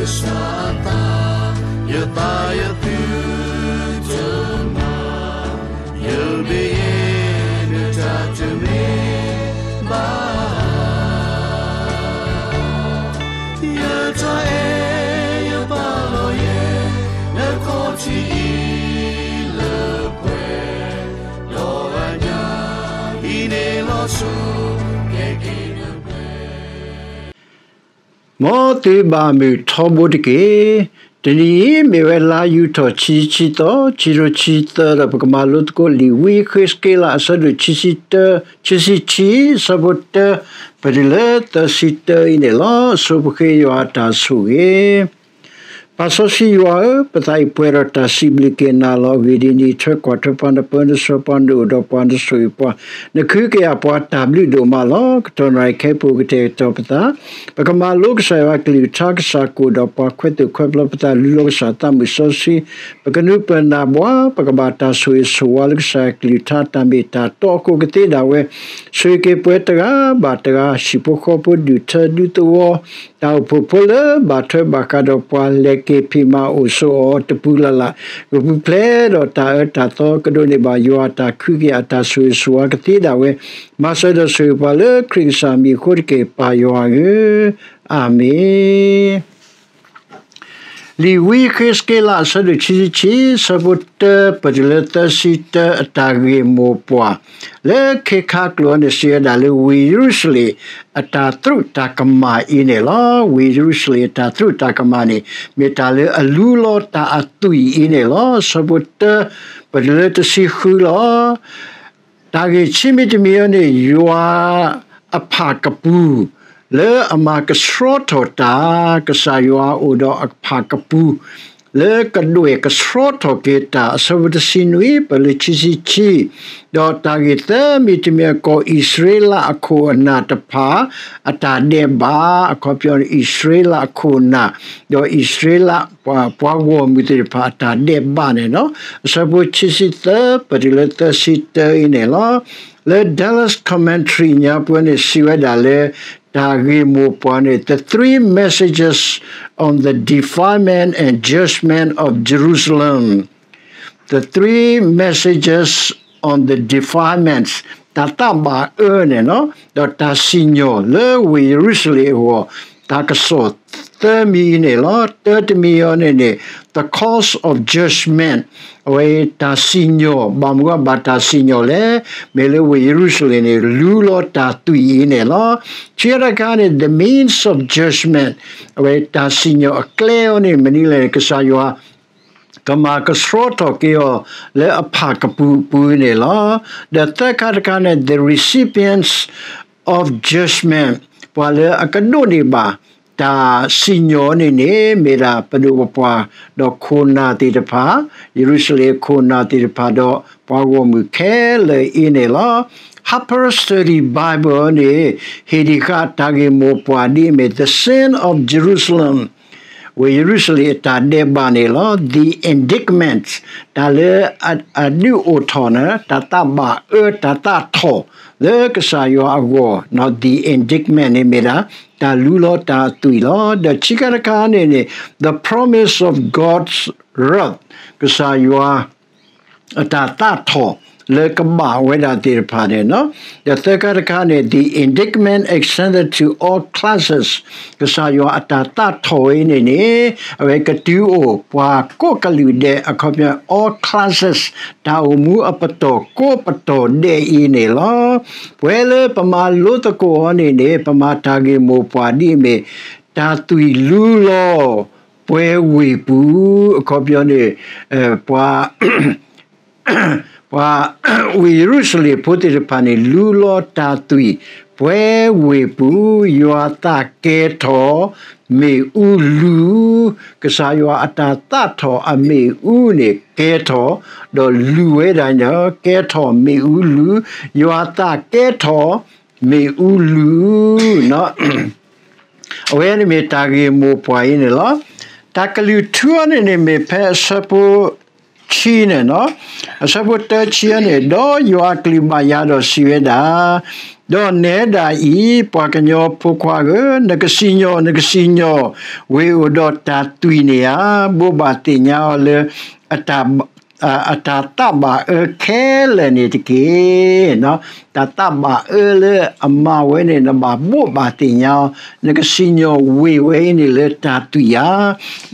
ကစၢ်အသး, ယသးယသုတမၤ, ယဘၣ်ယဲၢ်နတၢ်တမ့ၢ် ဘၣ်, ယတၢ်အဲၣ်ယပာ်လီၤယဲၢ် နခီၣ်ထံးအံၤလၢပှဲၤ, ဒီးအညၣ်ဟံးန့ၢ်လီၤဆူ ကဲက့ၤနပှဲၤ မ်သုဘၣ်မုာ်ထီဘိတက့ၢ်. တနံၤအံၤမ့ၢ်ဝဲလါယူၤထီၣ် ခံဆံသီ, ခံကထိခံဆံသၢ ဒီးပကမၤလိသကိးလံာ်ဝံယဃ့းစက့လး အဆၢဒိၣ် ခံဆံတၢ, ခံဆံခံ, အဆၢဖိတၢ ပတုၤလၢသၢဆံတၢအံၤန့ၣ်လီၤ. ဆိပဃ့ယွၤအတၢ်ဆိၣ်ဂ့ၤ. ပၢ်စီဆှံယွၤဧၢ, ပသးအံၤပှဲၤဒီးတၢ်စံးဘျုးက့ၤနၤလီၤ. ဂ့ၢ်ဒ်အံၤ, နအံးထွဲကွၢ်ထွဲပှၤ, နပၢနဆှၢပှၤ, နအိၣ်ဒီးပှၤ, နဆိၣ်ဂ့ၤပှၤ, နကဟုကယာ်ပှၤ တၢ်ဘျုးဒိၣ်မးလီၤ. ကတီၢ်နၣ်ရံၣ်ခဲအံၤပူၤ ကတဲာ်ကတီၤပသး, ပကမၤလိကစၢ်ယွၤအကလုၢ်ကထါ, ကစၢ်ကအိၣ်ဒီးပှၤ, ခွဲးသူၣ်ခွဲးဖျိပသး, လူလီၤကစၢ်သးမုၢ်စီဆှံ, ပကနၢ်ပၢၢ်နၢ်ဘှါ, ပကဘၣ်တၢ်ဆိၣ်ဂ့ၤဆိၣ်ဝါလၢကစၢ်ယွၤအကလုၢ်ကထါ တၢ်မ့ၢ်တၢ်တီအဃိကသ့ဒၣ်ဝဲ, ဆိၣ်ဂ့ၤက့ၤပှၤတဂၤဘၣ်တဂၤ, ဟံၣ်ဖိဃီဖိ, ဒူၣ်ထၢဒူသဝီ, တၢ်အိၣ်ဖှိၣ်ဖိလၢဘၣ်ထွဲဘၣ်ဃးဒီးပှၤ, လဲၤက့ၤဖံးမၤအိၣ်ဆိးအီၤတပူၤလၢ်လၢ်, ကပူၤဖျဲးဒီးတၢ်အၢတၢ်သီ, ကဒိးန့ၢ်ဘၣ်ယွၤအတၢ်ကဟုကယာ်, အတၢ်ဆိၣ်ဂ့ၤဆိၣ်ဝါကသ့ဒၣ်ဝဲ, မၤစၢၤဒီးဆိၣ်ဂ့ၤပှၤလၢခရံာ်ကစၢ်မံၤအဃိတက့ၢ်, ပၢ်ယွၤဧၢ, အၤမ့ၣ်. လံာ်ဝံယဃ့းစက့လး အဆၢဒိၣ် ခံဆံခံ, ဆၢဖိတၢ ပတုၤလၢသၢဆံတၢ အတၢ်ဂ့ၢ်မိၢ်ပှၢ်, လၢခဲခါကျိာ်န့ၣ် စံးဝဲဒၣ်လၢ ဝ့ၢ်ယရူၤၡလ့ၣ် အတၢ်သရူးတၢ်ကမၣ်အံၤန့ၣ်လီၤ. ဝ့ၢ်ယရူၤၡလ့ၣ် အတၢ်သရူးတၢ်ကမၣ်န့ၣ် မ့ၢ်တၢ်လၢအလူလီၤတၢ်အသွံၣ်အံၤန့ၣ်လီၤ. ဆၢဖိတၢ ပတုၤလၢတဆံဃုလီၤ. တၢ်ဂ့ၢ်ခံမံၤတမံၤအံၤန့ၣ် ယွၤအဖၣ်ကပူၤ လၢအမၤကဆှီထီၣ်တၢ်, ကစၢ်ယွၤအိၣ်ဒီးအဖၣ်ကပူၤ လၢကဒွဲၣ်ကဆှီထီၣ်က့ၤတၢ်, အဆၢဖိတဆံနွံ ပတုၤလၢခံဆံခံ, ဒီးတၢ်ဂ့ၢ်သၢမံၤတမံၤအံၤ ကီၢ်အံၣ်စရ့လးအခိၣ်အနၢ်တဖၣ် အတၢ်ဒဲးဘး, အခီပညီန့ၣ် အံၣ်စရ့လးအခိၣ်အနၢ် ဒီးအံၣ်စရ့လးပှၤဂီၢ်မုၢ်သ့ၣ်တဖၣ်အတၢ်ဒဲးဘးန့ၣ်လီၤ. အဆၢဖိခံဆံသၢ ပတုၤလၢသၢဆံတၢအံၤန့ၣ်လီၤ. လၢ Dallas Commentary ညါပှဲၤန့ၣ် စံးဝဲဒၣ်လၢ တၢ်ဂ့ၢ်မိၢ်ပှၢ်န့ၣ် the three messages on the defilement and judgment of Jerusalem, the three messages on the defilements, တၢ်သးဘၣ်အၢန့ၣ်လီၤ, ဒီးတၢ်စံၣ်ညီၣ်လၢဝ့ၢ်ယရူၤၡလ့ၣ်အဂီၢ်, တၢ်ကစီၣ်သၢမံၤအံၤန့ၣ်လီၤ. တၢတမံၤအံၤန့ၣ်န့ၣ် the cause of judgment, အဝဲတၢ်စံၣ်ညီၣ်, ဘၣ်မနုၤဘၣ်တၢ်စံၣ်ညီၣ်လဲၣ်, မ့ၢ်လၢဝ့ၢ်ယရူၤၡလ့ၣ်န့ၣ် လူလီၤတၢ်သွံၣ်အံၤန့ၣ်လီၤ. ခံခါတခါန့ၣ် the means of judgment, အဝဲတၢ်စံၣ်ညီၣ်အကျဲအံၤန့ၣ် မနုၤလဲၣ်န့ၣ် ကစၢ်ယွၤ ကမၤကဆှီထီၣ်က့ၤအီၤ လၢအဖၣ်ကပူၤအပူၤန့ၣ်လီၤ. ဒီးသၢခါတခါန့ၣ် the recipients of judgment, ပှၤလၢအကဒိးန့ၢ်ဘၣ် တၢ်စံၣ်ညီၣ်န့ၣ်န့ၣ် မ့ၢ်ဒၣ်ပဒိၣ်ပပှၢ် ဒီးခိၣ်နၢ်သ့ၣ်တဖၣ်, ယရူၤၡလ့ၣ်အခိၣ်နၢ်သ့ၣ်တဖၣ် ဒီးပှၤဂီၢ်မုၢ်ခဲလၢာ်အံၤန့ၣ်လီၤ. Harper's Study Bible န့ၣ် ဟ့ၣ်ဒံးဃာ်တၢ်ဂ့ၢ်မိၢ်ပှၢ်ဒ်အမ့ၢ် the sin of Jerusalem, ဝ့ၢ်ယရူၤၡလ့ၣ်အတၢ်ဒဲးဘးန့ၣ်လီၤ. The indictment, တၢ်လၢအဒုးအိၣ်ထီၣ်န့ၣ် တၢ်သးဘၣ်အၢ တၢ်သးထီၣ် လၢကစၢ်ယွၤအဂီၢ်, the indictment န့ၣ်မ့ၢ်ဒၣ် တၢ်လူလီၤတၢ်သွံၣ်လီၤ. ဒီးခံခါတခါန့ၣ်န့ၣ် the promise of God's wrath, ကစၢ်ယွၤ အတၢ်သးထီၣ် လၢကဘၣ်ဝဲဒၣ်သ့ၣ်တဖၣ်န့ၣ်လီၤ. ဒီးသၢခါတခါန့ၣ် the indictment extended to all classes, ကစၢ်ယွၤအတၢ်သးထီၣ်ဝဲအံၤန့ၣ်န့ၣ် အဝဲကတုၤအိၣ်ပှၤကိးကလုာ်ဒဲး, အခီပညီ all classes, တၢ်အိၣ်မူအပတီၢ်ကိးပတီၢ်ဒဲးအံၤန့ၣ်လီၤ. ပှဲၤလၢပမၤလိသကိးအီၤန့ၣ်န့ၣ် ပမၤတၢ်ဂ့ၢ်မိၢ်ပှၢ်ဒ်အမ့ၢ် တၢ်သွံၣ်လူလီၤ ပှဲၤဝ့ၢ်ပူၤ, အခီပညီန့ၣ် ပှၤ ပှၤ ဝ့ၢ်ယရူၤၡလ့ၣ်ဖိသ့ၣ်တဖၣ်န့ၣ် လူလီၤတၢ်သွံၣ် ပှဲၤဝ့ၢ်ပူၤ, ယွၤသးကဲထီၣ် မ့ၣ်အူလူၤ, ကစၢ်ယွၤအတၢ်သးထီၣ်အမ့ၣ်အူန့ၣ် ကဲထီၣ် ဒီးလူၤဝဲဒၣ်န့ၣ် ကဲထီၣ်မ့ၣ်အူလူၤ, ယွၤသးကဲထီၣ် မ့ၣ်အူလူၤ အဝဲန့ၣ်မ့ၢ်တၢ်ဂ့ၢ်မိၢ်ပှၢ်အံၤန့ၣ်လီၤ. တၢ်ကလုၢ်ထူအီၤန့ၣ်န့ၣ်မ့ၢ်ဖဲအဆၢဖိခံန့ၣ်လီၤ. အဆၢဖိတၢဆံအံၤန့ၣ်, ဒီးယွၤအကလုၢ်ဘၣ်ယၤဒီးစံးဝဲဒၣ်, ဒီးနဲဒၣ်အံၤ ပှၤကညီဖိခွါဧၢ, နကစံၣ်ညီၣ်, နကစံၣ်ညီၣ်, ဝ့ၢ်အိၣ်ဒီးတၢ်သွံၣ်န့ၣ်ဧါ, ဘိးဘၣ်သ့ၣ်ညါအီၤလၢ အတၢ်သးဘၣ်အၢခဲလၢာ်န့ၣ်တက့ၢ်. တၢ်သးဘၣ်အၢလၢအမၤဝဲန့ၣ် နဘၣ်ဘိးဘၣ်သ့ၣ်ညါအီၤ, နကစံၣ်ညီၣ်ဝ့ၢ်ဝဲအံၤန့ၣ်လၢတၢ်သွံၣ်ဧါ,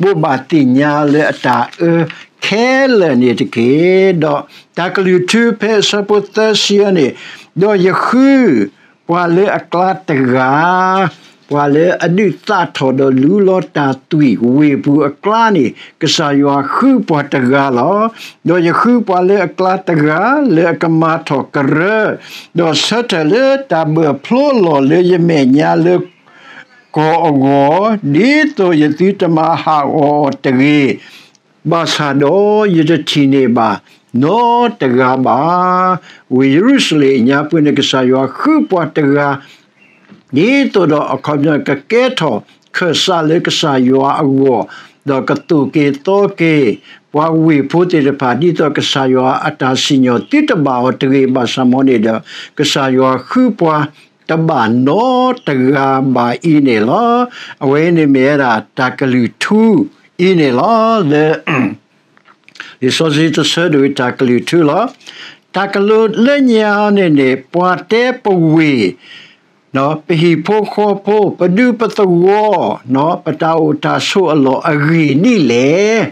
ဘိးဘၣ်သ့ၣ်ညါလၢအတၢ်အၢခဲလၢာ်န့ၣ်တက့ၢ်. ဒီးတၢ်ကလုၢ်ထူဖဲအဆၢဖိသၢဆံအံၤန့ၣ်, ဒီးယဃု ပှၤလၢအကျါတဂၤ, ပှၤလၢအဒုးသးထီၣ်ဒီးလူလီၤတၢ်သွံၣ်ဝ့ၢ်ပူၤအကျါန့ၣ် ကစၢ်ယွၤဃုပှၤတဂၤလီၤ. ဒီးယဃုပှၤလၢအကျါတဂၤ လၢအကမၤထီၣ်ကရၢ, ဒီးဆၢထၢၣ်လၢတၢ်ဘၢၣ်ဖျိလီၢ်လၢယမဲာ်ညါလၢ ကီၢ်အဂီၢ်, ဒ်သိးယသုတမၤဟးဂီၤအီၤတဂ့ၤ, ဘၣ်ဆၣ်ဒီးယတထံၣ်န့ၢ်ဘၣ်နီတဂၤဘၣ်. ဝ့ၢ်ယရူၤၡလ့ၣ်အညါပူၤန့ၣ် ကစၢ်ယွၤဃုပှၤတဂၤ ဒ်သိးဒီးအခီပညီကကဲထီၣ်ခၢၣ်စးလၢကစၢ်ယွၤအဂီၢ်, ဒီးကသိၣ်က့ၤသီက့ၤ ပှၤဝ့ၢ်ဖိသ့ၣ်တဖၣ် ဒ်သိးကစၢ်ယွၤအတၢ်စံၣ်ညီၣ်သုတဘၣ်အီၤတဂ့ၤဘၣ်ဆၣ်မီန့ၣ်ဒီး ကစၢ်ယွၤဃုပှၤတဘၣ်နီတဂၤဘၣ်အံၤန့ၣ်လီၤ. အဝဲန့ၣ်မ့ၢ်ဝဲဒၣ်တၢ်ကလုၢ်ထူအံၤန့ၣ်လီၤ. လံာ်စီဆှံတဆၢဒိၣ်အံၤတၢ်ကလုၢ်ထူလီၤ. တၢ်ကလုၢ်လၢညါန့ၣ်န့ၣ် ပှၤတဲပဝ့ၢ် ပဟံၣ်ဖိဃီဖိ ပဒူပသဝီ ပတၢ်အိၣ်တၢ်ဆိးအလီၢ်အဂ့ၢ်ဒ်လဲၣ်.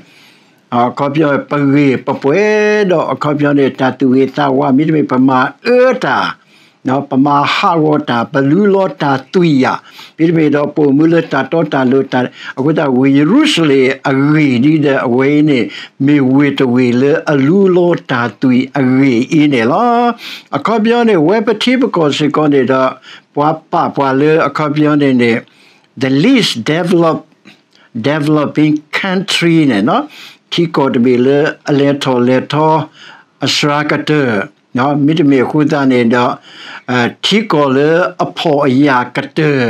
အခီပညီ ပဂ့ၢ်ပပှဲၤဒီးအခီပညီန့ၣ် တၢ်သူၣ်ဂ့ၤသးဝါ မ့တမ့ၢ်ပမၤအၢတၢ် ပမၤဟးဂီၤတၢ် ပလူလီၤတၢ်သွံၣ်ယၤ မ့တမ့ၢ်ဒီးပအိၣ်မူလၢတၢ်တီတၢ်လိၤတၢ် အဃိသတးဝ့ၢ်ယရူၤၡလ့ၣ်အဂ့ၢ်ဒ်ဒီး အဝဲအံၤန့ၣ် မ့ၢ်ဝ့ၢ်တဝ့ၢ်လၢအလူလီၤတၢ်သွံၣ်အဂ့ၢ်အံၤန့ၣ်လီၤ. အခီပညီန့ၣ် ဝဲပထံပကီၢ်စ့ၢ်ကီးန့ၣ်ဒီး ပှၤပာ်ပှၤလၢအခီပညီန့ၣ်န့ၣ် the least developed developing country န့ၣ် ထံကီၢ်တဘ့ၣ်လၢအလဲၤထီၣ်လဲၤထီအစှၤကတၢၢ် မ့တမ့ၢ်အဃိသတးန့ၣ်ဒီး ထံကီၢ်လၢအဖှီၣ်အယာ်ကတၢၢ်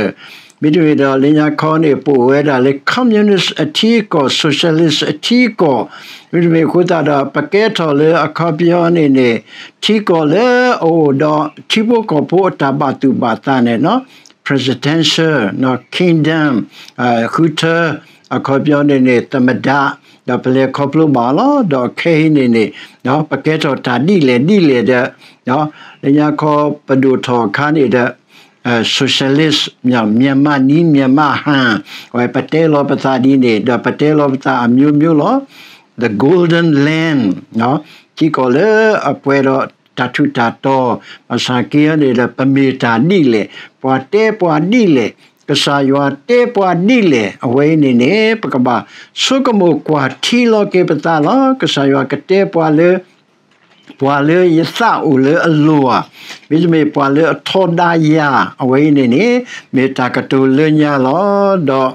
မ့တမ့ၢ်ဒီးလၢညါခီန့ၣ် ပအိၣ်ဝဲဒၣ်လၢ communist အထံကီၢ် socialist အထံကီၢ် မ့တမ့ၢ်အဃိသတးဒီး ပကဲထီၣ်လၢအခီပညီန့ၣ်န့ၣ် ထံကီၢ်လၢအအိၣ်ဒီးထံဖိကီၢ်ဖိအတၢ်ဘၣ်သူၣ်ဘၣ်သးန့ၣ် presidential kingdom ဃုထၢ အခီပညီန့ၣ်န့ၣ် သမ္မတ ဒီးပလဲၤခီဖျိဘၣ်လီၤ. ဒီးခဲအံၤန့ၣ်န့ၣ် ပကဲထီၣ်တၢ်ဒ်လဲၣ်ဒ်လဲၣ်ဒီး လၢညါခီပဒိၣ်ထီၣ်အခါန့ၣ်ဒီး socialist မြန်မာ့နည်း မြန်မာ့ဟန် ဝဲပတဲလီၤပသးဒ်န့ၣ် ဒီးပတဲလီၤပသးအမျိုးမျိုးလီၤ. The Golden Land ထံကီၢ်လၢအပှဲၤဒီးတၢ်ထူးတၢ်တီၤ ဘၣ်ဆၣ်က့ၤအံၤန့ၣ်ဒီး ပမ့ၢ်တၢ်ဒ်လဲၣ် ပှၤတဲပှၤဒ်လဲၣ် ကစၢ်ယွၤတဲပှၤဒ်လဲၣ် အဝဲအံၤန့ၣ်န့ၣ် ပကဘၣ်ဆိကမိၣ်ကွၢ်ထံလီၤက့ၤပသးလီၤ. ကစၢ်ယွၤကတဲပှၤလၢ ပှၤလၢယသးအိၣ်လၢအလိၤဧါ, မ့တမ့ၢ်ပှၤလၢအထီဒါယၤ အဝဲအံၤန့ၣ်န့ၣ် မ့ၢ်တၢ်ကတိၤလၢညါလီၤ. ဒီး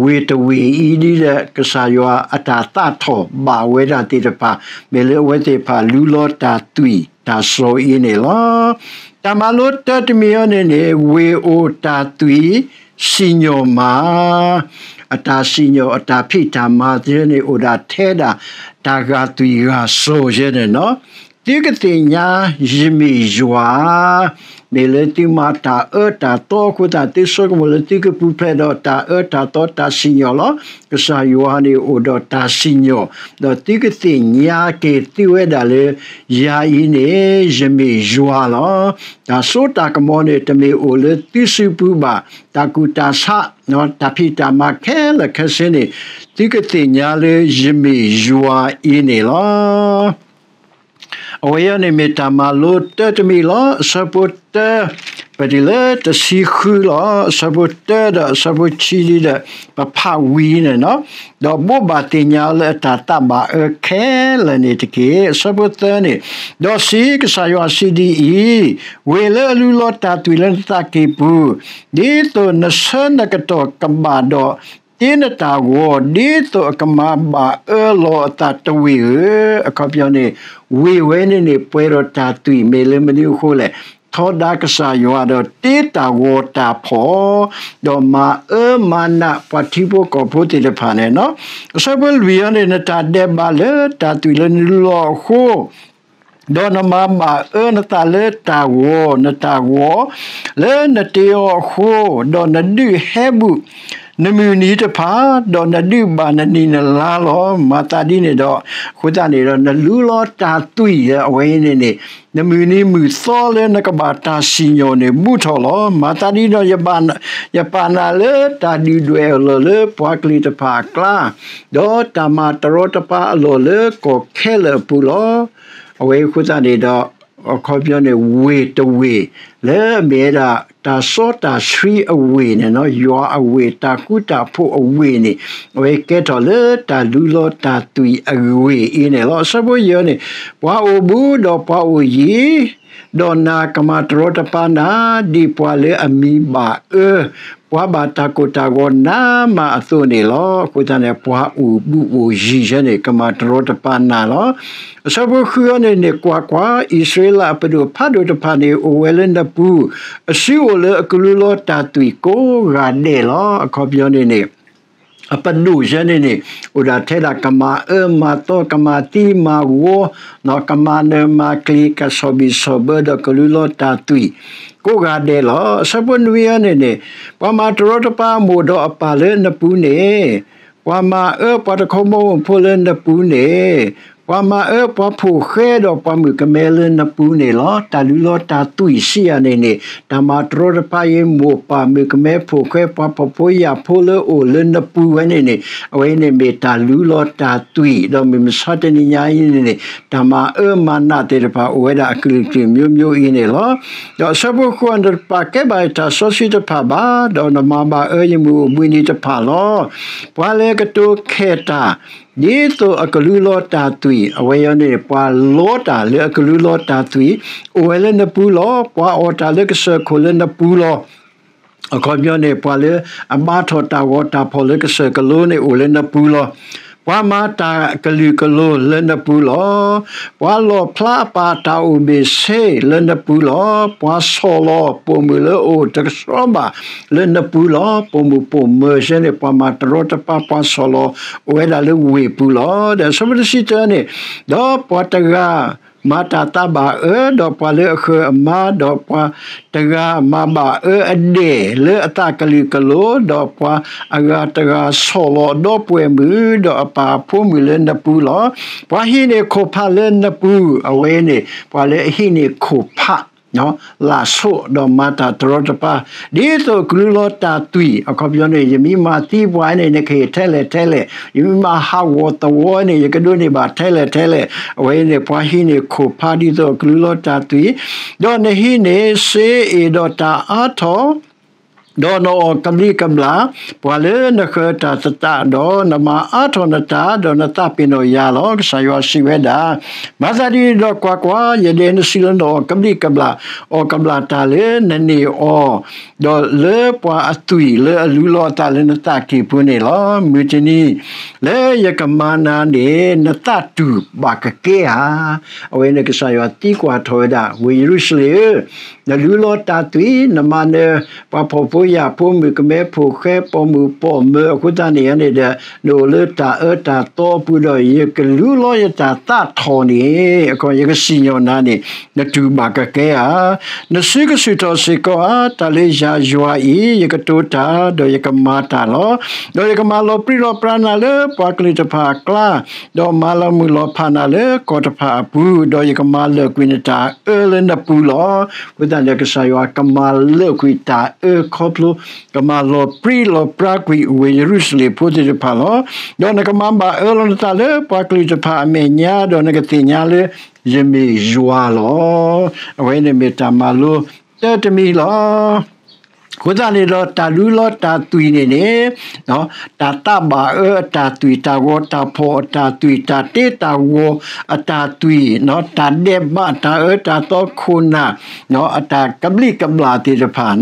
ဝ့ၢ်တဝ့ၢ်အံၤဒ်ဒီး ကစၢ်ယွၤအတၢ်သးထီၣ်ဘၣ်ဝဲဒၣ်သ့ၣ်တဖၣ် မ့ၢ်လၢအဝဲသ့ၣ်တဖၣ်လူလီၤတၢ်သွံၣ်တၢ်စီၤအံၤန့ၣ်လီၤ. တၢ်မၤလိတၢတမံၤအံၤန့ၣ်န့ၣ် ဝ့ၢ်အိၣ်တၢ်သွံၣ် စံၣ်ညီၣ်မး အတၢ်စံၣ်ညီၣ်အတၢ်ဖံးတၢ်မၤသ့န့ၣ် အိၣ်ဒၣ်ထဲဒၣ် တၢ်ဂာ်သွံၣ်ဂာ်စီၤယဲန့ၣ်လီၤ. သုကသ့ၣ်ညါယမ့ၢ်ယွၤ, မ့ၢ်လၢသုမၤတၢ်အၢတၢ်သီအဃိသတး သုဆိကမိၣ်လၢသုကပူၤဖျဲးဒီးတၢ်အၢတၢ်သီတၢ်စံၣ်ညီၣ်လီၤ. ကစၢ်ယွၤန့ၣ်အိၣ်ဒီးတၢ်စံၣ်ညီၣ်, ဒီးသုကသ့ၣ်ညါက့ၤသုဝဲဒၣ်လၢ ယၤအံၤန့ၣ် ယမ့ၢ်ယွၤလီၤ. တၢ်စိတၢ်ကမီၤန့ၣ် တမ့ၢ်အိၣ်လၢသုစုပူၤဘၣ်, တၢ်ကူၣ်တၢ်ဆး တၢ်ဖံးတၢ်မၤခဲလၢာ်ခဲဆ့န့ၣ် သုကသ့ၣ်ညါလၢယမ့ၢ်ယွၤအံၤန့ၣ်လီၤ. အဝဲအံၤန့ၣ်မ့ၢ်တၢ်မၤလိတၢတမံၤလီၤ. အဆၢဖိတၢ ပတုၤလၢတဆံဃုလီၤ. အဆၢဖိတၢဒီးအဆၢဖိခံဒ်ဒီး ပဖးဝံၤန့ၣ်လီၤ. ဒီးဘိးဘၣ်သ့ၣ်ညါလၢအတၢ်သးဘၣ်အၢခဲလၢာ်န့ၣ်တက့ၢ်. အဆၢဖိသၢန့ၣ်, ဒီးစံး ကစၢ်ယွၤစံးဒ်အံၤ, ဝ့ၢ်လၢအလူလီၤတၢ်သွံၣ်လၢနသးကံၢ်ပူၤ, ဒ်သိးနဆၢနကတီၢ်ကဘၣ်ဒီး တ့နတၢ်ဂီၤ ဒ်သိးအကမၤဘၣ်အၢလီၤအသးတဝ့ၢ်ဧၢ, အခီပညီန့ၣ် ဝ့ၢ်ဝဲန့ၣ်န့ၣ် ပှဲၤဒီးတၢ်သွံၣ် မ့ၢ်လၢမနုၤအဃိလဲၣ်, ထီဒါကစၢ်ယွၤဒီးတ့တၢ်ဂီၤတၢ်ဖီၣ်, ဒီးမၤအၢမၤနးပှၤထံဖိကီၢ်ဖိသ့ၣ်တဖၣ်န့ၣ်လီၤ. အဆၢဖိလွံၢ်အံၤန့ၣ် နတၢ်ဒဲးဘးလၢတၢ်သွံၣ်လၢနလူလီၤအဃိ ဒီးနမၤဘၣ်အၢနသးလၢတၢ်ဂီၤ, နတၢ်ဂီၤလၢနတ့အီၤအဃိ, ဒီးနဒုးဟဲဘူၣ်နမုၢ်နံၤတဖၣ်, ဒီးနဒုးဘၣ်နနံၤနလါလီၤ. မၤသးဒ်န့ၣ်ဒီး, အဃိသတးန့ၣ်ဒီး နလူလီၤတၢ်သွံၣ်လၢအဝဲအံၤန့ၣ်န့ၣ်, နမုၢ်နံၤမုၢ်သီလၢနကဘၣ်တၢ်စံၣ်ညီၣ်န့ၣ် ဘူးထီၣ်လီၤ. မၤသးဒ်န့ၣ်ဒီး ယပာ်နၤလၢတၢ်ဒုၣ်ဒွဲၣ်အလီၢ်လၢပှၤကလုာ်တဖၣ်အကျါ, ဒီးတၢ်မၤတရီတပါအလီၢ်လၢကီၢ်ခဲလၢာ်အပူၤလီၤ. အဝဲအဃိသတးန့ၣ်ဒီး အခီပညီန့ၣ် ဝ့ၢ်တဝ့ၢ် လၢအမ့ၢ်ဝဲဒၣ် တၢ်စီတၢ်ဆှံအဝ့ၢ်န့ၣ်, ယွၤအဝ့ၢ်, တၢ်ဃူတၢ်ဖိးအဝ့ၢ်န့ၣ်, အဝဲကဲထီၣ်လၢတၢ်လူလီၤတၢ်သွံၣ်အဝ့ၢ်အံၤန့ၣ်လီၤ. အဆၢဖိယဲၢ်န့ၣ်, ပှၤအိၣ်ဘူးဒီးပှၤအိၣ်ယံၤ, ဒီးနၤကမၤတရီတပါနၤ, ဒ်ပှၤလၢအမံၤဘၣ်အၢ ပှၤဘၣ်တၢ်ကိၢ်တၢ်ဂီၤနးမးအသိးန့ၣ်လီၤ. အဃိသတးန့ၣ် ပှၤအိၣ်ဘူးအိၣ်ယံၤယဲန့ၣ် ကမၤတရီတပါနၤလီၤ. အဆၢဖိဃုန့ၣ်န့ၣ်, ကွၢ်ကွၢ်, အံၣ်စရ့လးအပဒိၣ်ဖးဒိၣ်တဖၣ်န့ၣ် အိၣ်ဝဲလၢနပူၤ, အစုအိၣ်လၢအကလူလီၤတၢ်သွံၣ်ကိးဂၤဒဲးလီၤ. အခီပညီန့ၣ်န့ၣ် အပဒိၣ်ယဲန့ၣ်န့ၣ် အိၣ်ဒၣ်ထဲဒၣ်ကမၤအၢမၤသီ, ကမၤသံမၤဝီ, ကမၤနၢၤမၤကျံၤ, ကဆီၣ်ဘံၣ်ဆီၣ်ဘၢဒီးကလူလီၤတၢ်သွံၣ်ကိးဂၤဒဲးလီၤ. အဆၢဖိနွံန့ၣ်န့ၣ်, ပှၤမၤတရီတပါအမိၢ်ဒီးအပၢ်လၢနပူၤန့ၣ်, ပှၤမၤအၢပှၤတခီဘီမုၢ်ဖိလၢနပူၤန့ၣ်, ပှၤမၤအၢပှၤဖိၣ်ဃဲဒီးပှၤမုၣ်ကမဲလၢနပူၤန့ၣ်လီၤ. တၢ်လူလီၤတၢ်သွံၣ်စံးယၤန့ၣ်န့ၣ်, တၢ်မၤတရီတပါအံၤ မိၢ်ပၢ်မုၣ်ကမဲဖိၣ်ဃဲ ပှၤဖှီၣ်ဖိယာ်ဖိလၢအိၣ်လၢနပူၤဝဲန့ၣ်န့ၣ်, အဝဲန့ၣ်မ့ၢ်တၢ်လူလီၤတၢ်သွံၣ်, ဒီးမုၢ်မဆါတနံၤညါအံၤန့ၣ်န့ၣ် တၢ်မၤအၢမၤနးသ့ၣ်တဖၣ် အိၣ်ဝဲဒၣ်အကလုာ်ကလုာ်မျိုးမျိုးအံၤန့ၣ်လီၤ. ဒီးအဆၢဖိဃိးန့ၣ်, နတပာ်ကဲဘၣ်ယတၢ်စီဆှံတဖၣ်ဘၣ်, ဒီးနမၤဘၣ်အၢယမုၢ်အိၣ်ဘှံးနံၤတဖၣ်လီၤ. ပှၤလၢကတိၤခဲၣ်တၢ် ဒ်သိးအကလူလီၤတၢ်သွံၣ်, အဝဲအံၤန့ၣ် ပှၤလီတၢ်လၢအကလူလီၤတၢ်သွံၣ် အိၣ်ဝဲလၢနပူၤလီၤ. ပှၤအီၣ်တၢ်လၢကစၢၢ်ခိၣ်လၢနပူၤလီၤ. အခီပညီန့ၣ် ပှၤလၢအဘါထီၣ်တၢ်ဂီၤတၢ်ဖီၣ်လၢကစၢၢ်ကလိန့ၣ် အိၣ်လၢနပူၤလီၤ. ပှၤမၤတၢ်ကလုာ်ကလိၤလၢနပူၤလီၤ. ပှၤလီၣ်ဖျါအပၢ်တၢ်အိၣ်ဘ့ၣ်ဆ့လၢနပူၤလီၤ. ပှၤဆီၣ်လီၤပိာ်မုၣ်လၢအအိၣ်တကဆှီဘၣ်လၢနပူၤလီၤ. ပိာ်မုၣ်ပိာ်မၢၤယဲန့ၣ် ပှၤမၤတရီတပါ ပှၤဆီၣ်လီၤ အိၣ်ဝဲဒၣ်လၢဝ့ၢ်ပူၤလီၤ. ဒီးအဆၢဖိတဆံတၢန့ၣ်, ဒီးပှၤတဂၤ မၤတၢ်သးဘၣ်အၢ, ဒီးပှၤလၢအဃၢၤအမါ, ဒီးပှၤတဂၤမၤဘၣ်အၢအဒဲၣ်လၢအသးကလုာ်ကလိၤ, ဒီးပှၤအဂၤတဂၤဆီၣ်လီၤဒီပုၢ်ဝဲၢ်မုၣ်, ဒီးအပၢ်အဖိမုၣ်လၢနပူၤလီၤ. ပှၤဟံးန့ၢ်ခိၣ်ဖးလၢနပူၤ, အဝဲန့ၣ် ပှၤလၢအဟံးန့ၢ်ခိၣ်ဖး လၢ်ဆိၣ် ဒီးမၤတၢ်တရီတပါ, ဒ်သိးကလူလီၤတၢ်သွံၣ်, အခီပညီန့ၣ် ယမ့ၢ်မၤသံပှၤန့ၣ် နကဟ့ၣ်ထဲလဲၣ်ထဲလဲၣ်, ယမ့ၢ်မၤဟးဂီၤသဝီန့ၣ် ယကဒိးန့ၢ်ဘၣ်ထဲလဲၣ်ထဲလဲၣ်, အဝဲအံၤန့ၣ် ပှၤဟံးန့ၢ်ခိၣ်ဖးဒ်သိးကလူလီၤတၢ်သွံၣ်, ဒီးနဟံးန့ၢ်စ့အ့ၣ်ဒီးတၢ်အါထီၣ် ဒီးနအီၣ်ကဘျံးကဘျၣ် ပှၤလၢနဃၢၤတၢ်သတးဒီး နမၤအါထီၣ်နတၢ် ဒီးနသးပ့ၤနီၣ်ယၤလီၤ. ကစၢ်ယွၤစံးဝဲဒၣ်, မၤသးဒ်န့ၣ်ဒီးကွၢ်ကွၢ်, ယဒဲးနစုလၢနအီၣ်ကဘျံးကဘျၣ်, အီၣ်ကဘျၣ်တၢ်လၢနန့ၢ်အီၤ, ဒီးလၢပှၤအသွံၣ်လၢအလူလီၤအသးလၢနသးကံၢ်ပူၤန့ၣ်လီၤ. မုၢ်တနံၤလၢယကမၤနၤန့ၣ် နသးတူၢ်ဘၣ်ကကဲဧါ. အဝဲန့ၣ်ကစၢ်ယွၤသံကွၢ်ထီၣ်ဝဲဒၣ် ဝ့ၢ်ယရူၤၡလ့ၣ်ဧၢ, နလူလီၤတၢ်သွံၣ်, နမၤနၢၤ ပှၤဖှီၣ်ဖိယာ်ဖိ မုၣ်ကမဲဖိဃဲ ပိာ်မုၣ်ပိာ်မၢၤအဃိသတးန့ၣ်န့ၣ်ဒီး နအိၣ်လၢတၢ်အၢတၢ်သီအပူၤဒီး ယကလူလီၤယတၢ်သးထီၣ်န့ၣ်, အခီ ယကစံၣ်ညီၣ်နၤန့ၣ် နတူၢ်ဘၣ်ကကဲဧါ. နစုကဆူၣ်ထီၣ်စ့ၢ်ကီးဧါ တၢ်လၢယၤယွၤအံၤ ယကတိၤတၢ် ဒီးယကမၤတၢ်လီၤ. ဒီးယကမၤလီၤပြံလီၤပြါနၤလၢပှၤကလုာ်တဖၣ်အကျါ, ဒီးမၤလီၤမုၢ်လီၤဖးနၤလၢကီၢ်တဖၣ်အပူၤ, ဒီးယကမၤလၢာ်ကွံာ်နတၢ်အၢလၢနပူၤလီၤ. အဃိသတးန့ၣ် ကစၢ်ယွၤကမၤလၢာ်ကွံာ်တၢ်အၢခီဖျိ ကမၤလီၤပြံလီၤပြါကွံာ်ဝ့ၢ်ယရူၤၡလ့ၣ်ဖိသ့ၣ်တဖၣ်လီၤ. ဒီးနကမၤဘၣ်အၢလီၤနသးလၢပှၤကလုာ်တဖၣ်အမဲာ်ညါ, ဒီးနကသ့ၣ်ညါလၢယမ့ၢ်ယွၤလီၤ. အဝဲန့ၣ်မ့ၢ်တၢ်မၤလိတၢတမံၤလီၤ. အဃိသတးန့ၣ်ဒီး တၢ်လူလီၤတၢ်သွံၣ်န့ၣ်န့ၣ်, တၢ်သးဘၣ်အၢအတၢ်သွံၣ်, တၢ်ဂီၤတၢ်ဖီၣ်အတၢ်သွံၣ်, တၢ်တ့တၢ်ဂီၤအတၢ်သွံၣ်, တၢ်ဒဲးဘးတၢ်အၢတၢ်သီခိၣ်နၢ်, အတၢ်ကဘျံးကဘျၣ်သ့ၣ်တဖၣ်,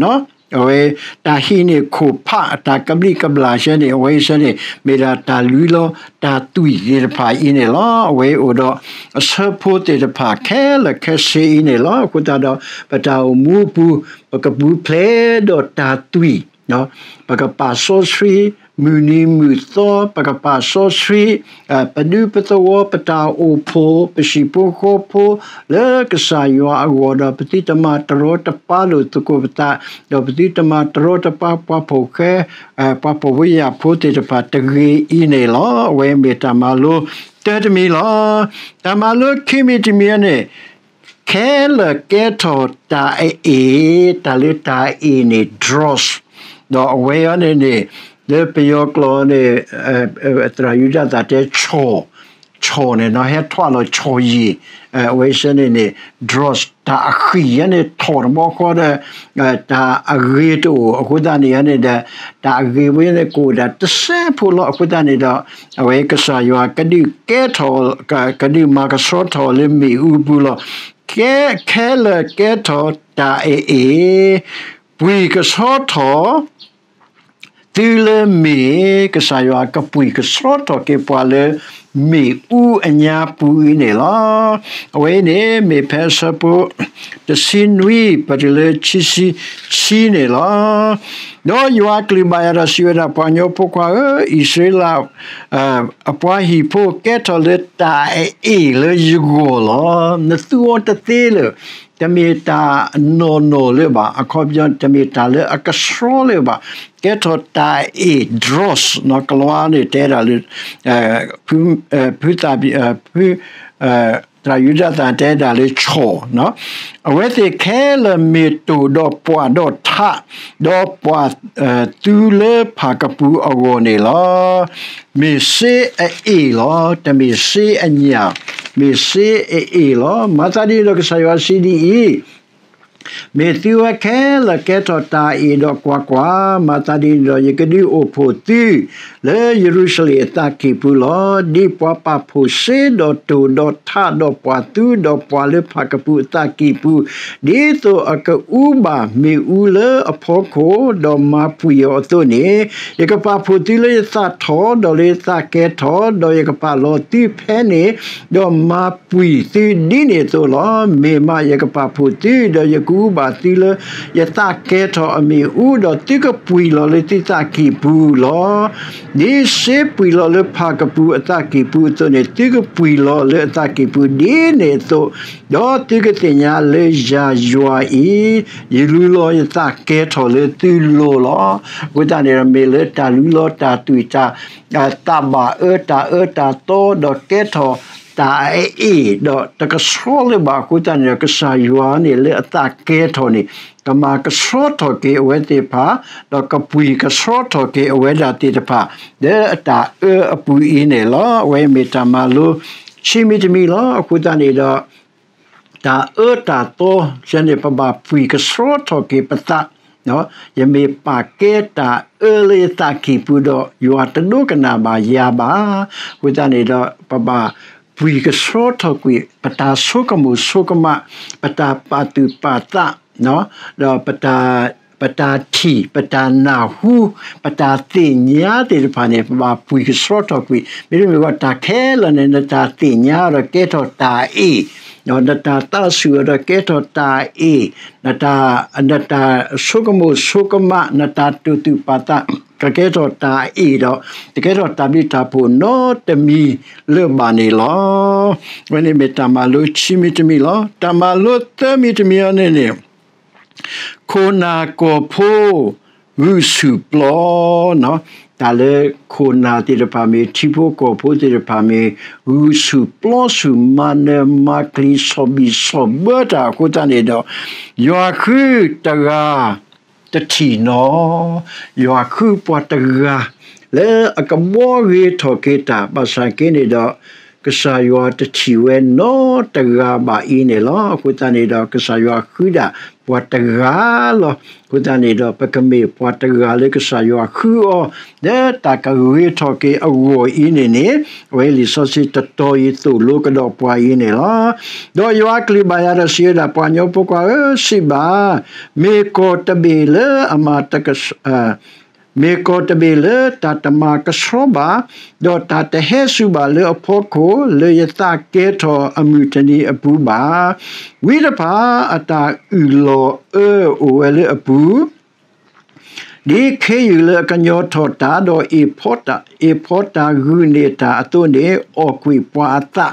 အဝဲ တၢ်ဟံးန့ၢ်ခိၣ်ဖးအတၢ်ကဘျံးကဘျၣ်ဆဲန့ၣ် အဝဲအံၤဆဲန့ၣ် မ့ၢ်ဒၣ်တၢ်လူလီၤတၢ်သွံၣ်သ့ၣ်တဖၣ်အံၤန့ၣ်လီၤ. အဝဲအိၣ်ဒီးအဆၢဖိသ့ၣ်တဖၣ်ခဲလၢာ်ခဲဆ့အံၤန့ၣ်လီၤ. အဃိသတးဒီး ပတၢ်အိၣ်မူအပူၤ ပကပူၤဖျဲးဒီးတၢ်သွံၣ်, ပကပာ်စီဆှံ မုၢ်နံၤမုၢ်သီ ပကပာ်စီဆှံ ပဒူပသဝီ ပတၢ်အိၣ်ဖှိၣ် ပဟံၣ်ဖိဃီဖိ လၢကစၢ်ယွၤအဂီၢ်ဒီး ပသုတမၤတရီတပါလိာ်သကိးပသး, ဒီးပသုတမၤတရီတပါပှၤဖှီၣ်ဃဲ ပှၤဖှီၣ်ဖိယာ်ဖိသ့ၣ်တဖၣ်တဂ့ၤအံၤန့ၣ်လီၤ. အဝဲမ့ၢ်တၢ်မၤလိတၢတမံၤလီၤ. တၢ်မၤလိခံမံၤတမံၤန့ၣ် ခဲလၢာ်ကဲထီၣ်တၢ်အအ့ၣ်, တၢ်လၢတၢ်အအ့ၣ်န့ၣ် dross, ဒီးအဝဲအံၤန့ၣ်န့ၣ် လၢပယီၤကျိာ်န့ၣ် သရၣ်ယူဒၤသၣ်တဲ ဆီၣ်, ဆီၣ်န့ၣ်နီၤ ဟဲထီၣ်လီၤဆီၣ်ယံာ်, အဝဲစ့ၢ်န့ၣ်န့ၣ် dross တၢ်အဃံၢ်ယဲန့ၣ် ထီၣ်တဘျီဃီဒီး တၢ်အဂ့ၤတအိၣ်အဃိသတးန့ၣ်န့ၣ်ဒီး တၢ်အဂ့ၤဝဲန့ၣ်ကအိၣ်ဒၣ်တစဲးဖိလီၤ. အဃိသတးန့ၣ်ဒီး အဝဲကစၢ်ယွၤကဒုးကဲထီၣ် ကဒုးမၤကဆှီထီၣ်လၢမ့ၣ်အူပူၤလီၤ. ကဲ, ခဲလၢာ်ကဲထီၣ်တၢ်အအ့ၣ်, ပှံၢ်ကဆှီထီၣ် သုလၢမ့ၢ်, ကစၢ်ယွၤကပှံၢ်ကဆှီထီၣ်က့ၤပှၤလၢ မ့ၣ်အူအညါပူၤအံၤန့ၣ်လီၤ. အဝဲအံၤန့ၣ် မ့ၢ်ဖဲအဆၢဖိ တဆံနွံ ပတုၤလၢခံဆံခံန့ၣ်လီၤ. ဒီးယွၤအကလုၢ်ဘၣ်ယၤဒီးစံးဝဲဒၣ်, ပှၤကညီဖိခွါဧၢ, အံၣ်စရ့လး အပှၤဟံၣ်ဖိ ကဲထီၣ်လၢတၢ်အအ့ၣ်လၢယဂီၢ်လီၤ. နသူအီၤတသ့လၢၤ, တမ့ၢ်တၢ်နီၢ်နီၢ်လၢၤဘၣ်, အခီပညီ တမ့ၢ်တၢ်လၢအကဆှီလၢၤဘၣ်, ကဲထီၣ်တၢ်အအ့ၣ် dross နီၤ, ကလီန့ၣ်တဲဒၣ်လၢ ဖုသၣ်ဖု သရၣ်ယူဒၤသၣ်တဲဒၣ်လၢဆီၣ်, အဝဲသ့ၣ်ခဲလၢာ်မ့ၢ်တိၢ်ဒီးပှာ်ဒီးထး, ဒီးပှာ်သုလၢဖၣ်ကပူၤအဂီၢ်န့ၣ်လီၤ. မ့ၢ်စ့အအ့ၣ်လီၤ, တမ့ၢ်စ့အညၣ်, မ့ၢ်စ့အအ့ၣ်လီၤ. မၤသးဒ်န့ၣ်ဒီးကစၢ်ယွၤစံးဒ်အံၤ, မ့ၢ်သုဝဲခဲလၢာ်ကဲထီၣ်တၢ်အအ့ၣ်ဒီးကွၢ်ကွၢ်, မၤသးဒ်န့ၣ်ဒီး ယကဒုးအိၣ်ဖှိၣ်သု လၢယရူၤၡလ့ၣ်အသးကံၢ်ပူၤလီၤ. ဒ်ပှၤပာ်ဖှိၣ်စ့ဒီးတိၢ်ဒီးထးဒီးပှာ်သုဒီးပှာ်လၢဖၣ်ကပူၤအသးကံၢ်ပူၤ, ဒ်သိးအကအူဘၣ်မ့ၣ်အူလၢအဖီခိၣ်, ဒီးမၤပှံၢ်အီၤအသိးန့ၣ်, ယကပာ်ဖှိၣ်သုလၢယသးထီၣ်, ဒီးလၢယသးကဲထီၣ်, ဒီးယကပာ်လီၤသုဖဲန့ၣ်, ဒီးမၤပှံၢ်သုဒ်န့ၣ်အသိးလီၤ. မ့ၢ်မးယကပာ်ဖှိၣ်သု, ဒီးယကအူဘၣ်သုလၢယသးကဲထီၣ်အမ့ၣ်အူ, ဒီးသုကပှံၢ်လီၤလၢသုသးကံၢ်ပူၤလီၤ. ဒ်စ့ပှံၢ်လီၤလၢဖၣ်ကပူၤအသးကံၢ်ပူၤအသိးန့ၣ်, သုကပှံၢ်လီၤလၢအသးကံၢ်ပူၤဒ်န့ၣ်အသိး, ဒီးသုကသ့ၣ်ညါလၢယၤယွၤအံၤ, ယလူလီၤယသးကဲထီၣ်လၢသုလိၤလီၤ. အဃိသတးန့ၣ်ဒီး မ့ၢ်လၢတၢ်လူလီၤတၢ်သွံၣ်တၢ် သးဘၣ်အၢတၢ်အၢတၢ်သီ ဒီးကဲထီၣ်တၢ်အအ့ၣ် ဒီးတကဆှီလၢၤဘၣ်အဃိသတးန့ၣ်ဒီး ကစၢ်ယွၤန့ၣ်လၢအသးကဲထီၣ်န့ၣ် ကမၤကဆှီထီၣ်က့ၤအဝဲသ့ၣ်တဖၣ်, ဒီးကပှံၢ်ကဆှီထီၣ်က့ၤအဝဲဒၣ်သ့ၣ်တဖၣ် လၢအတၢ်အၢအပူၤအံၤန့ၣ်လီၤ. အဝဲမ့ၢ်တၢ်မၤလိ ဆံမံၤတမံၤလီၤ. အဃိသတးန့ၣ်ဒီး တၢ်အၢတၢ်သီ ယဲန့ၣ် ပဘၣ်ပှံၢ်ကဆှီထီၣ်က့ၤပသး, ယမ့ၢ်ပာ်ကဲတၢ်အၢလၢယသးကံၢ်ပူၤဒီး ယွၤတဒိကနၣ်ဘၣ်ယၤဘၣ်. အဃိသတးန့ၣ်ဒီး ပဘၣ်ပှံၢ်ကဆှီထီၣ်ကွံာ် ပတၢ်ဆိကမိၣ်ဆိကမး, ပတၢ်ပာ်သူၣ်ပာ်သး, ဒီး ပတၢ်ထံၣ်, ပတၢ်နၢ်ဟူ, ပတၢ်သ့ၣ်ညါသ့ၣ်တဖၣ်န့ၣ် ပဘၣ်ပှံၢ်ကဆှီထီၣ်ကွံာ်. မ့တမ့ၢ်ဘၣ် တၢ်ခဲလၢာ်န့ၣ် နတၢ်သ့ၣ်ညါဒီးကဲထီၣ်တၢ်အ့ၣ်, နတၢ်သးဆူၣ်အီၤဒီးကဲထီၣ်တၢ်အ့ၣ်, နတၢ်ဆိကမိၣ်ဆိကမး, နတၢ်တူၢ်သူၣ်ပာ်သး ကကဲထီၣ်တၢ်အ့ၣ်ဒီး တကဲထီၣ်တၢ်ဘျုးတၢ်ဖှိၣ်နီတမံၤလၢၤဘၣ်န့ၣ်လီၤ. အဝဲန့ၣ်မ့ၢ်တၢ်မၤလိခံမံၤတမံၤလီၤ. တၢ်မၤလိသၢမံၤတမံၤအံၤန့ၣ်န့ၣ် ခိၣ်နၢ်ကီၢ်ဖိ ဂုာ်ဆူၣ်ပျီ, တၢ်လၢခိၣ်နၢ်သ့ၣ်တဖၣ်မ့ၢ် ထံဖိကီၢ်ဖိသ့ၣ်တဖၣ်မ့ၢ် ဂုာ်ဆူၣ်ပျီဆူၣ် မၤနၢၤမၤကျံၤ ဆီၣ်ဘံၣ်ဆီၣ်ဘၢတၢ်အဃိသတးန့ၣ်ဒီး ယွၤဃုတဂၤ တထံၣ်နီၤ, ယွၤဃုပှၤတဂၤ လၢအကဘှီဂ့ၤထီၣ်က့ၤတၢ် ဘၣ်ဆၣ်က့န့ၣ်ဒီး ကစၢ်ယွၤတထံၣ်ဝဲနီတဂၤဘၣ်အံၤန့ၣ်လီၤ. အဃိသတးန့ၣ်ဒီး ကစၢ်ယွၤဃုဒၣ်ပှၤတဂၤလီၤ. အဃိသတးန့ၣ်ဒီး ပကမ့ၢ်ပှၤတဂၤလၢကစၢ်ယွၤဃုအီၤ လၢတၢ်ကဂ့ၤထီၣ်က့ၤအဂီၢ်အံၤန့ၣ်န့ၣ် အဝဲလံာ်စီဆှံတတီၤအံၤသိၣ်လိကဒီးပှၤအံၤန့ၣ်လီၤ. ဒီးယွၤအကလုၢ်ဘၣ်ယၤဒီးစံးဝဲဒၣ်, ပှၤကညီဖိခွါဧၢ, စံးဘၣ်, မ့ၢ်ကီၢ်တဘ့ၣ်လၢအမၤတက မ့ၢ်ကီၢ်တဘ့ၣ်လၢတၢ်တမၤကဆှီဘၣ်, ဒီးတၢ်တဟဲစူၤဘၣ်လၢအဖီခိၣ်, လၢယသးကဲထီၣ်အမုၢ်တနံၤအပူၤဘၣ်. ဝံတဖၣ်အတၢ်အုၣ်လီၤအၢအိၣ်ဝဲလၢအပူၤ ဒ်ခ့ယုၢ်လၢအကညီထီၣ်တၢ်, ဒီးအ့ၣ်ဖီတၢ်ဂုာ်န့ၢ်တၢ်အသိးန့ၣ်, အီၣ်ကွံာ်ပှၤအသး,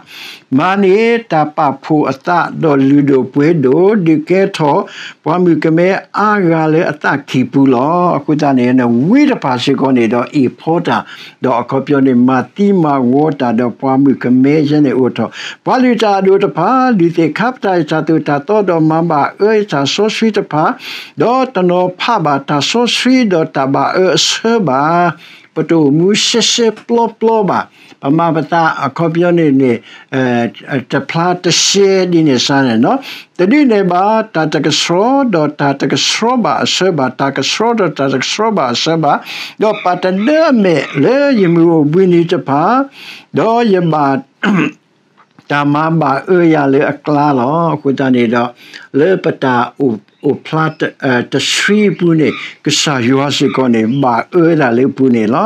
မၤန့ၢ်တၢ်ပာ်ဖှိၣ်အသး, ဒီးလုၢ်ဒိၣ်ပှ့ၤဒိၣ်, ဒုးကဲထီၣ်ပှၤမုၣ်ကမဲအါဂၤလၢအသးကံၢ်ပူၤလီၤ. အဃိသတးန့ၣ် ဝံတဖၣ်စ့ၢ်ကီးန့ၣ်ဒီးအ့ၣ်ဖီတၢ်, ဒီးအခီပညီန့ၣ် မၤသံမၤဝီတၢ်ဒီးပှၤမုၣ်ကမဲယဲန့ၣ်အိၣ်ထီၣ်, ပှၤလုၢ်တၢ်အဒိၣ်တဖၣ်, လုၢ်သ့ၣ်ခါပတာ်ယတၢ်သိၣ်တၢ်သီ, ဒီးမၤဘၣ်အၢယတၢ်စီဆှံတဖၣ်, ဒီးတနီၤဖးဘၣ်တၢ်စီဆှံ, ဒီးတၢ်ဘၣ်အၢအဆၢဘၣ်, ပတအိၣ်မူရှဲရှဲပျီပျီဘၣ်, ပမၤပသးအခီပညီန့ၣ်န့ၣ် တဖျါတရှဲဒ်န့ၣ်စ့ၢ်န့ၣ်လီၤ. တဒုးနဲၣ်ဘၣ်တၢ်တကဆှီ, ဒီးတၢ်တကဆှီဘၣ်အဆၢဘၣ်, တၢ်ကဆှီဒီးတၢ်တကဆှီဘၣ်အဆၢဘၣ်, ဒီးပာ်တဒၢအမဲာ်လၢယမုၢ်အိၣ်ဘှံးနံၤတဖၣ်, ဒီးယဘၣ် တၢ်မၤဘၣ်အၢယၤလၢအကျါလီၤ. အဃိသတးန့ၣ်ဒီး လၢပတၢ်အိၣ်ဖျါတဆှံအပူၤန့ၣ် ကစၢ်ယွၤစ့ၢ်ကီးန့ၣ် ဘၣ်အၢဒၣ်လၢအပူၤန့ၣ်လီၤ.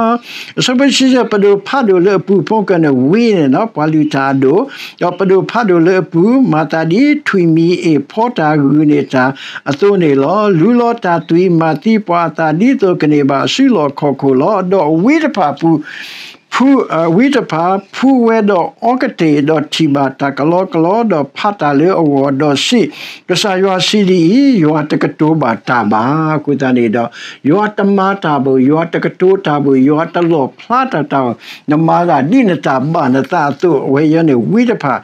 အဆၢဖိတဆံယဲၢ်, ပဒိၣ်ဖးဒိၣ်လၢအပူၤအဖီခိၣ်န့ၣ် ဝံန့ၣ်လီၤ, ပှၤလုၢ်တၢ်အဒိၣ်, ဒီးပဒိၣ်ဖးဒိၣ်လၢအပူၤ, မၤသးဒ်ထွံၣ်မံၤအ့ၣ်ဖီတၢ်ဂုာ်န့ၢ်တၢ်အသိးန့ၣ်လီၤ. လူလီၤတၢ်သွံၣ်, မၤသံပှၤအသးဒ်သိးကန့ၢ်ဘၣ်အစုလီၢ်ခီၣ်ခိၣ်လီၤ. ဒီးဝံတဖၣ်ပူၤ ဝံတဖၣ်ဖှူဝဲဒီးအီကတ့ၢ်, ဒီးထံၣ်ဘၣ်တၢ်ကလီကလီ, ဒီးဖးတၢ်လၢအဂီၢ်, ဒီးစံး, ကစၢ်ယွၤစံးဒ်အံၤ, ယွၤတကတိၤဘၣ်တၢ်ဘၣ်. အဃိသတးန့ၣ်ဒီး ယွၤတမၤတၢ်ဘၣ်, ယွၤတကတိၤတၢ်ဘၣ်, ယွၤတလီၣ်ဖျါတၢ်တၢ်, နမၤသးဒ်နတၢ်ဘၣ်နသးအသိး, အဝဲယဲန့ၣ် ဝံတဖၣ်,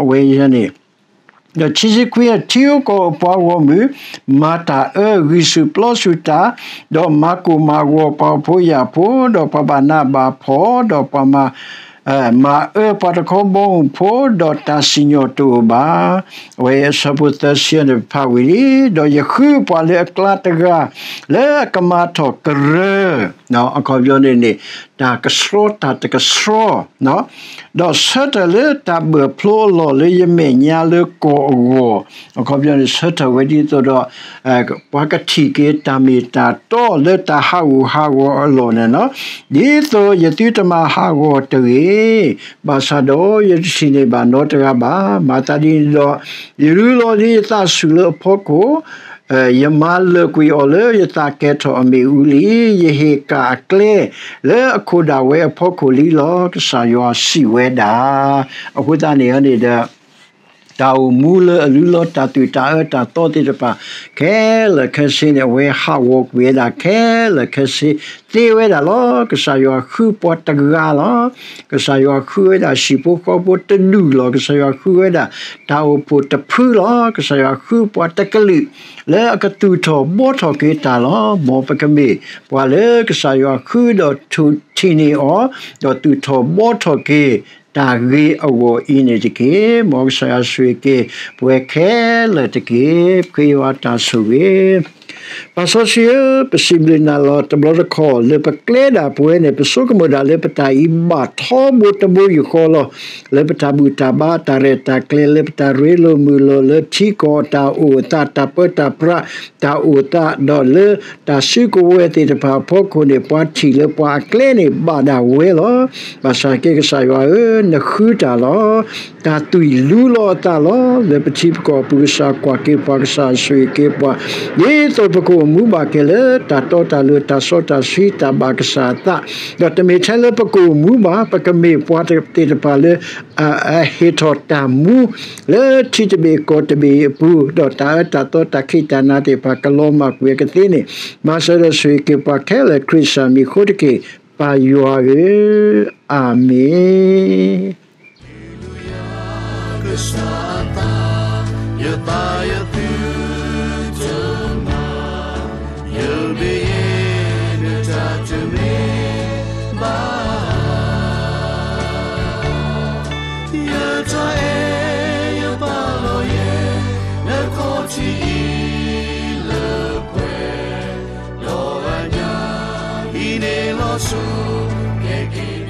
အဝဲယဲန့ၣ် ဒီးခံဆံခွံ, ထံအိၣ်ကီၢ်အိၣ်ပှၤဂီၢ်မုၢ်, မၤတၢ်အၢ, ဂံၢ်ဆူၣ်ပျီဆူၣ်တၢ်, ဒီးမၤကိၢ်မၤဂီၤပှၤဖိယာ်ဖိ, ဒီးပှၤဘၣ်နးဘၣ်ဖှီၣ်, ဒီးပှၤမၤ, မၤအၢပှၤတခီဘီမုၢ်ဖိ, ဒီးတၢ်စံၣ်ညီၣ်တအိၣ်ဘၣ်. အဝဲအဆၢဖိသၢဆံန့ၣ်ဖးဝံၤလံ, ဒီးယဃုပှၤလၢအကျါတဂၤ, လၢအကမၤထီၣ်ကရၢ အခီပညီန့ၣ်န့ၣ် တၢ်ကဆှီတၢ်တကဆှီ, ဒီးဆၢထၢၣ်လၢတၢ်ဘၢၣ်ဖျိအလီၢ်လၢယမဲာ်ညါလၢကီၢ်အဂီၢ်, အခီပညီန့ၣ် ဆၢထၢၣ်ဝဲဒ်သိးဒီး ပှၤကထံၣ်က့ၤတၢ်မ့ၢ်တၢ်တီလၢတၢ်ဟးဂူာ်ဟးဂီၤအလီၢ်န့ၣ်လီၤ. ဒ်သိးယသုတမၤဟးဂီၤတဂ့ၤ, ဘၣ်ဆၣ်ဒီးယတထံၣ်န့ၢ်ဘၣ်နီတဂၤဘၣ်. မၤသးဒ်န့ၣ်ဒီး ယရူလီၤလံယသးဆူၣ်လၢအဖီခိၣ်, ယမၤလၢာ်ကွံာ်အီၤလၢယသးကဲထီၣ်အမ့ၣ်အူလံ. ယဟ့ၣ်ကၣ်အကျဲလၢအခိၣ်ဒၣ်ဝဲအဖီခိၣ်လံလီၤ, ကစၢ်ယွၤစံးဝဲဒၣ်. အဃိသတးန့ၣ်န့ၣ်ဒီး တၢ်အိၣ်မူလၢအလုၢ်လီၤတၢ်သူၣ်တၢ်အၢတၢ်သီသ့ၣ်တဖၣ် ခဲလၢာ်ခဲဆ့န့ၣ် အဝဲဟးဂီၤကွံာ်ဝဲဒၣ်ခဲလၢာ်ခဲဆ့သ့ဝဲဒၣ်လီၤ. ကစၢ်ယွၤဃုပှၤတဂၤလီၤ. ကစၢ်ယွၤဃုဝဲဒၣ်ဟံၣ်ဖိဃီဖိတဒူၣ်လီၤ. ကစၢ်ယွၤဃုဝဲဒၣ်တၢ်အိၣ်ဖှိၣ်တဖုလီၤ. ကစၢ်ယွၤဃုပှၤတကလုာ် လၢအကသူၣ်ထီၣ်ဘှီထီၣ်က့ၤတၢ်လီၤ. မ်ပကမ့ၢ်ပှၤလၢကစၢ်ယွၤဃုဒီးထံၣ်န့ၢ်အီၤ, ဒီးသူၣ်ထီၣ်ဘှီထီၣ်က့ၤ တၢ်ဂ့ၤအဂီၢ်အံၤန့ၣ်တက့ၢ်. မ်ကစၢ်ယွၤဆိၣ်ဂ့ၤက့ၤပဝဲခဲလၢာ်တက့ၢ်. ပဃ့ယွၤတၢ်ဆိၣ်ဂ့ၤ ပၢ်စီဆှံဧၢ, ပစံးဘျုးနၤလီၤ. တဘျီတခီၣ်လၢပကျဲဒၣ်ပဝဲန့ၣ် ပဆိကမိၣ်ဒၣ်လၢပတၢ်အံၤ ဘၣ်ထီဘိတဘိယူၢ်ဃီလီၤ. လၢပတၢ်ဘူၣ်တၢ်ဘါ တၢ်ရဲၣ်တၢ်ကျဲၤ လၢပတၢ်ရ့လိာ်မုာ်လိာ် လၢထံကီၢ်တၢ်အိၣ်အသး တၢ်ပၢတၢ်ပြးတၢ်အိၣ်သး ဒီးလၢတၢ်စုကဝဲၤသ့ၣ်တဖၣ်အဖီခိၣ်န့ၣ် ပှၤထံၣ်လၢပှၤအကျဲန့ၣ် ဘၣ်ဒၣ်ဝဲလီၤ. ဘၣ်ဆၣ်က့ ကစၢ်ယွၤဧၢ, နဃုတၢ်လီၤ. တၢ်သွံၣ်လူလီၤအသးလီၤ. လၢပထံပကီၢ်အပူၤ ကစၢ်ကွၢ်က့ၤပှၤ ကစၢ်ဆိၣ်ဂ့ၤက့ၤပှၤ ဒ်သိးပကအိၣ်မူဘၣ်က့ၤလၢတၢ်တီတၢ်လိၤ တၢ်စီတၢ်ဆှံ တၢ်ဘၣ်ကစၢ်အသး, ဒီးတမ့ၢ်ထဲလၢပကအိၣ်မူဘၣ်, ပကမ့ၢ်ပှၤသ့ၣ်တဖၣ်လၢ အဟ့ၣ်ထီၣ်တၢ်မူ လၢထံတဘ့ၣ်ကီၢ်တဘ့ၣ်အပူၤ, ဒီးတၢ်အၢတၢ်သီတၢ်ခံးတၢ်နၤသ့ၣ်တဖၣ် ကလီၤမၢ်ကွံာ်အကသ့န့ၣ်, မၤစၢၤဒီးဆိၣ်ဂ့ၤက့ၤပှၤခဲလၢာ် ခရံာ်ကစၢ်မံၤအဃိတက့ၢ်, ပၢ်ယွၤဧၢ, အၤမ့ၣ်. ယတၢ်အဲၣ်ယပာ်လီၤယဲ နခီၣ်ထံးအံၤလၢပှဲၤ, ဒီးအညၣ်အံၤန့ၣ်လီၤဆီ ကဲက့ၤ